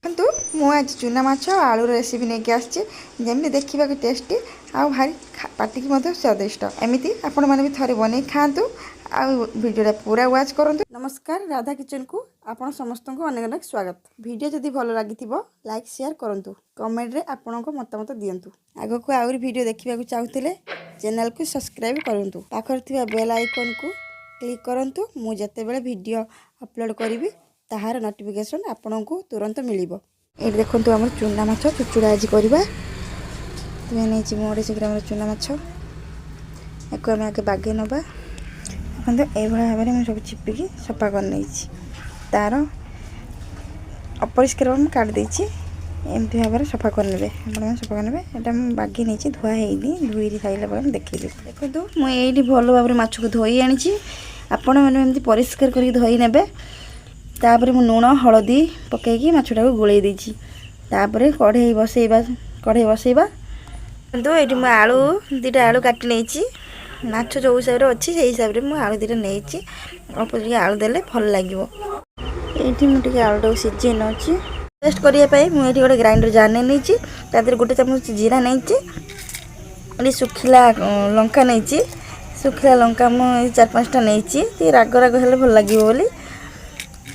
କିନ୍ତୁ ମୁଁ ଆଜି ଚୁନା ମାଛ ଆଳୁ ରେସିପି ନେଇକି ଆସିଛି, ଯେମିତି ଦେଖିବାକୁ ଟେଷ୍ଟି ଆଉ ଭାରି ପାଟିକି ମଧ୍ୟ ସ୍ୱାଦିଷ୍ଟ। ଏମିତି ଆପଣମାନେ ବି ଥରେ ବନେଇ ଖାଆନ୍ତୁ ଆଉ ଭିଡ଼ିଓଟା ପୁରା ୱାଚ୍ କରନ୍ତୁ। ନମସ୍କାର, ରାଧା କିଚେନକୁ ଆପଣ ସମସ୍ତଙ୍କୁ ଅନେକ ଅନେକ ସ୍ୱାଗତ। ଭିଡ଼ିଓ ଯଦି ଭଲ ଲାଗିଥିବ, ଲାଇକ୍ ସେୟାର କରନ୍ତୁ, କମେଣ୍ଟରେ ଆପଣଙ୍କ ମତାମତ ଦିଅନ୍ତୁ। ଆଗକୁ ଆହୁରି ଭିଡ଼ିଓ ଦେଖିବାକୁ ଚାହୁଁଥିଲେ ଚ୍ୟାନେଲକୁ ସବସ୍କ୍ରାଇବ୍ କରନ୍ତୁ, ପାଖରେ ଥିବା ବେଲ୍ ଆଇକନ୍କୁ କ୍ଲିକ୍ କରନ୍ତୁ। ମୁଁ ଯେତେବେଳେ ଭିଡ଼ିଓ ଅପଲୋଡ଼ କରିବି, ତାହାର ନୋଟିଫିକେସନ୍ ଆପଣଙ୍କୁ ତୁରନ୍ତ ମିଳିବ। ଏଇଠି ଦେଖନ୍ତୁ, ଆମର ଚୁନା ମାଛ ଚୁଚୁଡ଼ା ଆଜି କରିବା। ତୁମେ ନେଇଛି ମୁଁ 250 ଗ୍ରାମର ଚୁନା ମାଛ। ୟାକୁ ଆମେ ଆଗେ ବାଗେଇ ନେବା। ଦେଖନ୍ତୁ, ଏଇଭଳିଆ ଭାବରେ ମୁଁ ସବୁ ଚିପିକି ସଫା କରିନେଇଛି। ତାର ଅପରିଷ୍କାର ମୁଁ କାଢ଼ି ଦେଇଛି। ଏମିତି ଭାବରେ ସଫା କରିନେବେ, ଆପଣମାନେ ସଫା କରିନେବେ। ଏଇଟା ମୁଁ ବାଗେଇ ନେଇଛି, ଧୁଆ ହେଇନି। ଧୋଇ ସାରିଲା ପରେ ମୁଁ ଦେଖେଇବି। ଦେଖନ୍ତୁ, ମୁଁ ଏଇଠି ଭଲ ଭାବରେ ମାଛକୁ ଧୋଇ ଆଣିଛି। ଆପଣମାନେ ଏମିତି ପରିଷ୍କାର କରିକି ଧୋଇ ନେବେ। ତାପରେ ମୁଁ ଲୁଣ ହଳଦୀ ପକାଇକି ମାଛଟାକୁ ଗୋଳେଇ ଦେଇଛି। ତାପରେ କଢ଼େଇ ବସେଇବା। କଢ଼େଇ ବସେଇବା। କିନ୍ତୁ ଏଇଠି ମୁଁ ଆଳୁ 2ଟା ଆଳୁ କାଟି ନେଇଛି। ମାଛ ଯେଉଁ ହିସାବରେ ଅଛି, ସେଇ ହିସାବରେ ମୁଁ ଆଳୁ 2ଟା ନେଇଛି। ଅଳ୍ପ ଟିକେ ଆଳୁ ଦେଲେ ଭଲ ଲାଗିବ। ଏଇଠି ମୁଁ ଟିକେ ଆଳୁଟାକୁ ସିଝେଇ ନେଉଛି। ପେଷ୍ଟ କରିବା ପାଇଁ ମୁଁ ଏଇଠି ଗୋଟେ ଗ୍ରାଇଣ୍ଡର ଜାର୍ ନେଇ ନେଇଛି। ତା ଦେହରେ ଗୋଟେ ଚାମଚ ଜିରା ନେଇଛି। ଏଠି ଶୁଖିଲା ଲଙ୍କା ନେଇଛି। ଶୁଖିଲା ଲଙ୍କା ମୁଁ ଏଇ ଚାରି ପାଞ୍ଚଟା ନେଇଛି, ଟିକେ ରାଗ ରାଗ ହେଲେ ଭଲ ଲାଗିବ ବୋଲି।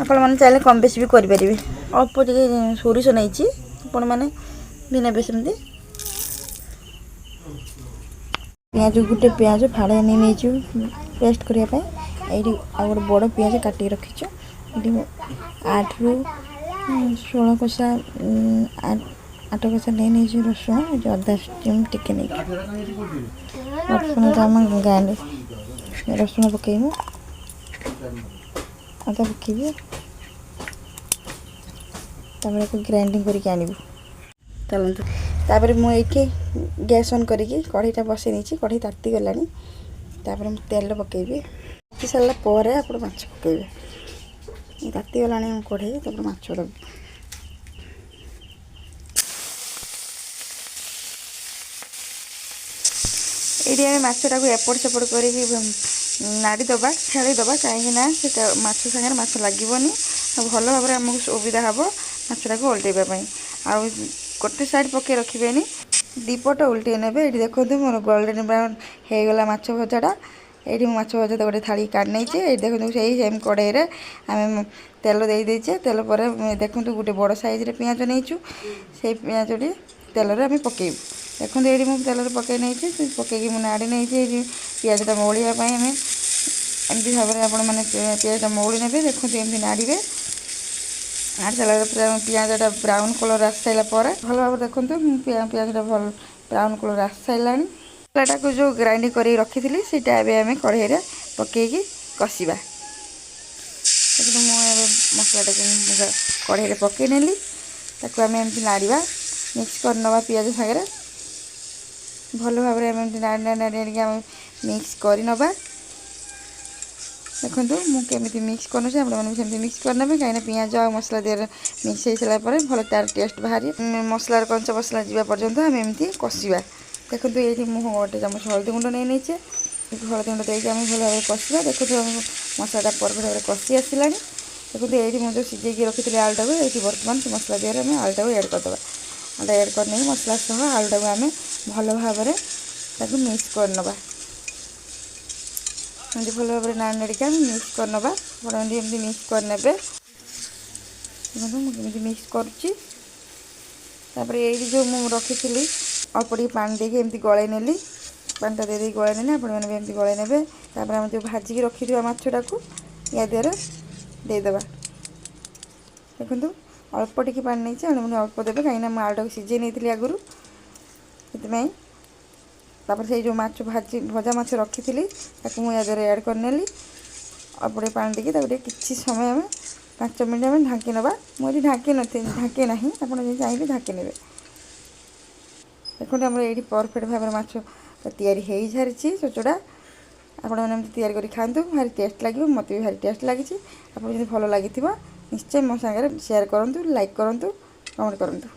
ଆପଣମାନେ ଚାହିଁଲେ କମ୍ ବେଶୀ ବି କରିପାରିବେ। ଅଳ୍ପ ଟିକେ ସୋରିଷ ନେଇଛି, ଆପଣମାନେ ବି ନେବେ ସେମିତି। ପିଆଜ, ଗୋଟେ ପିଆଜ ଫାଳେ ନେଇ ନେଇଛୁ ପେଷ୍ଟ କରିବା ପାଇଁ। ଏଇଠି ଆଉ ଗୋଟେ ବଡ଼ ପିଆଜ କାଟିକି ରଖିଛୁ। ଏଇଠି 8ରୁ 16 କୋଷା, 8 କୋଷା ନେଇ ନେଇଛୁ ରସୁଣ। ଏଠି ଅଦା ଟିକେ ନେଇଛୁ। ରସୁଣଟା ଆମ ଗାଁରେ ରସୁଣ ପକେଇବୁ, ଅଦା ପକେଇବୁ, ତାପରେ ତାକୁ ଗ୍ରାଇଣ୍ଡିଙ୍ଗ କରିକି ଆଣିବୁ। ଚାଲନ୍ତୁ। ତାପରେ ମୁଁ ଏଇଠି ଗ୍ୟାସ୍ ଅନ୍ କରିକି କଢ଼େଇଟା ବସେଇ ଦେଇଛି। କଢ଼େଇ ତାତିଗଲାଣି। ତାପରେ ମୁଁ ତେଲ ପକେଇବି। ତାତି ସାରିଲା ପରେ ଆପଣ ମାଛ ପକେଇବେ। ତାତିଗଲାଣି ଆମ କଢ଼େଇ। ତାପରେ ମାଛ ଦେବୁ। ଏଇଠି ଆମେ ମାଛଟାକୁ ଏପଟ ସେପଟ କରିକି ନାଡ଼ି ଦେବା, ଖେଳେଇ ଦେବା, କାହିଁକି ନା ସେଟା ମାଛ ସାଙ୍ଗରେ ମାଛ ଲାଗିବନି ଆଉ ଭଲ ଭାବରେ ଆମକୁ ସୁବିଧା ହେବ ମାଛଟାକୁ ଓଲଟେଇବା ପାଇଁ। ଆଉ ଗୋଟେ ସାଇଡ଼୍ ପକେଇ ରଖିବେନି, ଦୁଇପଟ ଓଲଟେଇ ନେବେ। ଏଇଠି ଦେଖନ୍ତୁ, ମୋର ଗୋଲ୍ଡେନ୍ ବ୍ରାଉନ୍ ହେଇଗଲା ମାଛ ଭଜାଟା। ଏଇଠି ମୁଁ ମାଛ ଭଜା ଗୋଟେ ଥାଳି କାଢ଼ି ନେଇଛି। ଏଇଠି ଦେଖନ୍ତୁ, ସେଇ ସେମ୍ କଢ଼େଇରେ ଆମେ ତେଲ ଦେଇ ଦେଇଛେ। ତେଲ ପରେ ଦେଖନ୍ତୁ, ଗୋଟେ ବଡ଼ ସାଇଜ୍ରେ ପିଆଜ ନେଇଛୁ। ସେଇ ପିଆଜଟି ତେଲରେ ଆମେ ପକେଇବୁ। ଦେଖନ୍ତୁ, ଏଇଠି ମୁଁ ତେଲରେ ପକେଇ ନେଇଛି। ପକେଇକି ମୁଁ ନାଡ଼ି ନେଇଛି। ଏଇଠି ପିଆଜଟା ମଉଳିବା ପାଇଁ ଆମେ ଏମିତି ଭାବରେ ଆପଣମାନେ ପିଆଜଟା ମଉଳି ନେବେ। ଦେଖନ୍ତୁ, ଏମିତି ନାଡ଼ିବେ। ନାଡ଼ି ସାରିଲା ପରେ ପିଆଜଟା ବ୍ରାଉନ୍ କଲର୍ ଆସି ସାରିଲା ପରେ, ଭଲ ଭାବରେ ଦେଖନ୍ତୁ, ମୁଁ ପିଆଜଟା ଭଲ ବ୍ରାଉନ୍ କଲର୍ ଆସି ସାରିଲାଣି। ମସଲାଟାକୁ ଯେଉଁ ଗ୍ରାଇଣ୍ଡିଙ୍ଗ କରିକି ରଖିଥିଲି, ସେଇଟା ଏବେ ଆମେ କଢ଼େଇରେ ପକେଇକି କଷିବା। ଦେଖନ୍ତୁ, ମୁଁ ଏବେ ମସଲାଟାକୁ କଢ଼େଇରେ ପକେଇ ନେଲି। ତାକୁ ଆମେ ଏମିତି ନାଡ଼ିବା, ମିକ୍ସ କରିନେବା ପିଆଜ ସାଙ୍ଗରେ। ଭଲ ଭାବରେ ଆମେ ଏମିତି ନାଡ଼ି ନାଡ଼ି ନାଡ଼ି ଆଣିକି ଆମେ ମିକ୍ସ କରିନେବା। ଦେଖନ୍ତୁ, ମୁଁ କେମିତି ମିକ୍ସ କରୁଛି, ଆପଣମାନେ ବି ସେମିତି ମିକ୍ସ କରିନେବେ, କାହିଁକିନା ପିଆଜ ଆଉ ମସଲା ଦେହରେ ମିକ୍ସ ହେଇସାରିଲା ପରେ ଭଲ ତାର ଟେଷ୍ଟ ବାହାରି। ମସଲାର କଞ୍ଚା ମସଲା ଯିବା ପର୍ଯ୍ୟନ୍ତ ଆମେ ଏମିତି କଷିବା। ଦେଖନ୍ତୁ, ଏଇଠି ମୁଁ ଗୋଟେ ଚାମଚ ହଳଦୀ ଗୁଣ୍ଡ ନେଇ ନେଇଛି। ହଳଦୀ ଗୁଣ୍ଡ ଦେଇକି ଆମେ ଭଲ ଭାବରେ କଷିବା। ଦେଖନ୍ତୁ, ଆମ ମସଲାଟା ପରଫେକ୍ଟ ଭାବରେ କଷି ଆସିଲାଣି। ଦେଖନ୍ତୁ, ଏଇଠି ମୁଁ ଯେଉଁ ସିଝେଇକି ରଖିଥିଲି ଆଳୁଟାକୁ, ଏଇଠି ବର୍ତ୍ତମାନ ସେ ମସଲା ଦେହରେ ଆମେ ଆଳୁଟାକୁ ଆଡ଼୍ କରିଦେବା। ଆଳୁଟା ଆଡ଼୍ କରିନେଇକି ମସଲା ସହ ଆଳୁଟାକୁ ଆମେ ଭଲ ଭାବରେ ତାକୁ ମିକ୍ସ କରିନେବା। ଏମିତି ଭଲ ଭାବରେ ନାଡ଼ି ନାଡ଼ିକି ଆମେ ମିକ୍ସ କରିନେବା। ଆପଣ ଏମିତି ଏମିତି ମିକ୍ସ କରିନେବେ। ଦେଖନ୍ତୁ, ମୁଁ କେମିତି ମିକ୍ସ କରୁଛି। ତାପରେ ଏଇଠି ଯେଉଁ ମୁଁ ରଖିଥିଲି, ଅଳ୍ପ ଟିକେ ପାଣି ଦେଇକି ଏମିତି ଗଳେଇ ନେଲି। ପାଣିଟା ଦେଇ ଦେଇକି ଗଳେଇ ନେଲି। ଆପଣମାନେ ବି ଏମିତି ଗଳେଇ ନେବେ। ତାପରେ ଆମେ ଯେଉଁ ଭାଜିକି ରଖିଥିବା ମାଛଟାକୁ ୟା ଦେହରେ ଦେଇଦେବା। ଦେଖନ୍ତୁ, ଅଳ୍ପ ଟିକେ ପାଣି ନେଇଛି। ଆପଣ ଅଳ୍ପ ଦେବେ, କାହିଁକିନା ମୁଁ ଆଳୁଟାକୁ ସିଝେଇ ନେଇଥିଲି ଆଗରୁ, ସେଥିପାଇଁ। ତାପରେ ସେଇ ଯେଉଁ ମାଛ ଭାଜି ଭଜା ମାଛ ରଖିଥିଲି, ତାକୁ ମୁଁ ୟା ଦେହରେ ଆଡ଼୍ କରିନେଲି। ଅଳ୍ପ ଟିକେ ପାଣି ଦେଇକି ତାକୁ ଟିକେ କିଛି ସମୟ ଆମେ 5 ମିନିଟ୍ ଆମେ ଢାଙ୍କି ନେବା। ମୁଁ ଏଠି ଢାଙ୍କି ନଥିଲି, ଢାଙ୍କି ନାହିଁ। ଆପଣ ଯଦି ଚାହିଁବେ, ଢାଙ୍କି ନେବେ। ଦେଖନ୍ତୁ, ଆମର ଏଇଠି ପରଫେକ୍ଟ ଭାବରେ ମାଛ ତିଆରି ହେଇସାରିଛି ଚୁଚୁଡ଼ା। ଆପଣମାନେ ଏମିତି ତିଆରି କରି ଖାଆନ୍ତୁ, ଭାରି ଟେଷ୍ଟ ଲାଗିବ। ମୋତେ ବି ଭାରି ଟେଷ୍ଟ ଲାଗିଛି। ଆପଣ ଯଦି ଭଲ ଲାଗିଥିବ, ନିଶ୍ଚୟ ମୋ ସାଙ୍ଗରେ ସେୟାର କରନ୍ତୁ, ଲାଇକ୍ କରନ୍ତୁ, କମେଣ୍ଟ କରନ୍ତୁ।